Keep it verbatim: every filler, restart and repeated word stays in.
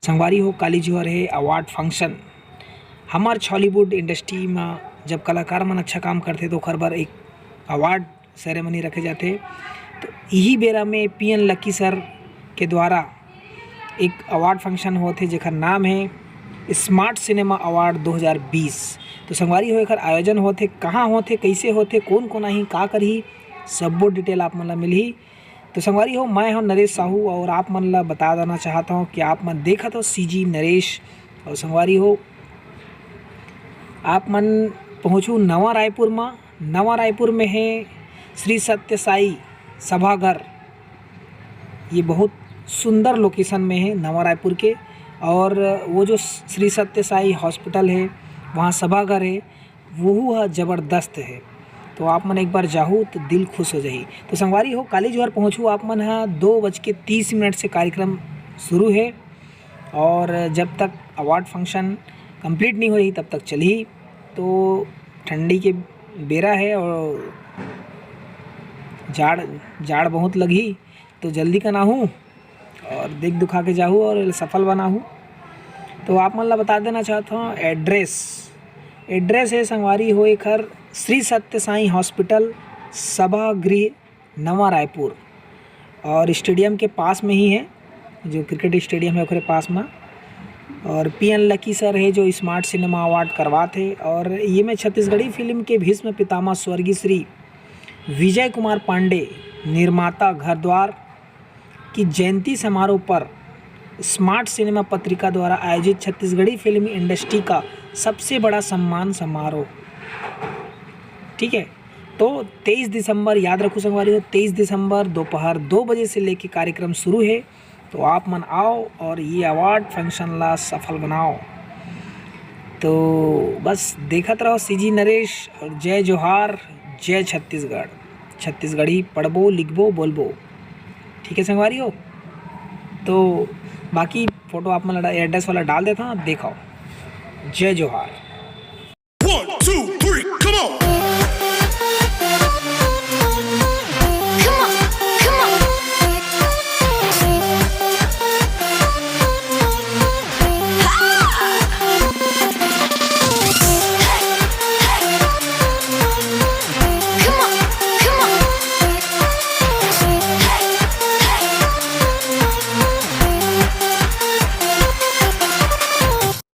संगवारी हो, काली जुहर हे अवार्ड फंक्शन। हमर छॉलीवुड इंडस्ट्री म जब कलाकार मन अच्छा काम करथे, तो ओखर बर एक अवार्ड सेरेमनी रखे जाथे। तो इही बेरा में पीएन लक्की सर के द्वारा एक अवार्ड फंक्शन होत हे, जेकर नाम हे स्मार्ट सिनेमा अवार्ड दो हज़ार बीस। तो संगवारी हो, एकर आयोजन होत हे, कहाँ होत हे, कइसे होत हे, कोन कोन आही, का करही, सब्बो डिटेल आप मन ला मिलही। तो संगवारी हो, मैं हूँ नरेश साहू और आप मन ला बता देना चाहत हूँ कि आप मन देखत हो सीजी नरेश। और संगवारी हो, आप मन पहुँचू नवा रायपुर म। नवा रायपुर में हे श्री सत्य साई सभाघर। ये बहुत सुंदर लोकेशन में हे नवा रायपुर के। और वो जो श्री सत्य साई हॉस्पिटल हे, वहाँ सभाघर हे, वहू ह जबरदस्त हे। तो आप मन एक बार जाहू तो दिल खुश हो जाही। तो संगवारी हो, काली जुहर पहुँचू आप मन ह, दो बज के तीस मिनट से कार्यक्रम शुरू हे और जब तक अवार्ड फंक्शन कंप्लीट नहीं होही, तब तक चलही। तो ठंडी के बेरा हे और जाड़, जाड़ बहुत लगही, तो जल्दी कन आहू और देख दुखा के जाहू और एला सफल बनाहू। तो आप मन ला बता देना चाहत हूँ एड्रेस, एड्रेस हे संगवारी हो एखर श्री सत्य साई हॉस्पिटल सभागृह नवा रायपुर और स्टेडियम के पास में ही है, जो क्रिकेट स्टेडियम है ओकरे पास में। और पीएन लक्की सर है जो स्मार्ट सिनेमा अवार्ड करवात है और ये में छत्तीसगढ़ी फिल्म के भीष्म पितामह स्वर्गीय श्री विजय कुमार पांडे, निर्माता घर द्वार की जयंती समारोह पर स्मार्ट सिनेमा पत्रिका द्वारा आयोजित छत्तीसगढ़ी फिल्म इंडस्ट्री का सबसे बड़ा सम्मान समारोह, ठीक है। तो तेईस दिसंबर, याद रखो संगवारी हो, तेईस दिसंबर दोपहर दो बजे से लेके कार्यक्रम शुरू है। तो आप मन आओ और ये अवार्ड फंक्शन ला सफल बनाओ। तो बस देखत रहो सीजी नरेश और जय जोहार, जय छत्तीसगढ़। छत्तीसगढ़ी पढ़बो, लिखबो, बोलबो। ठीक है संगवारी हो, तो बाकी फोटो आप मन ला एड्रेस वाला डाल देता हूँ, देखो। जय जोहार। One, two, three, come on!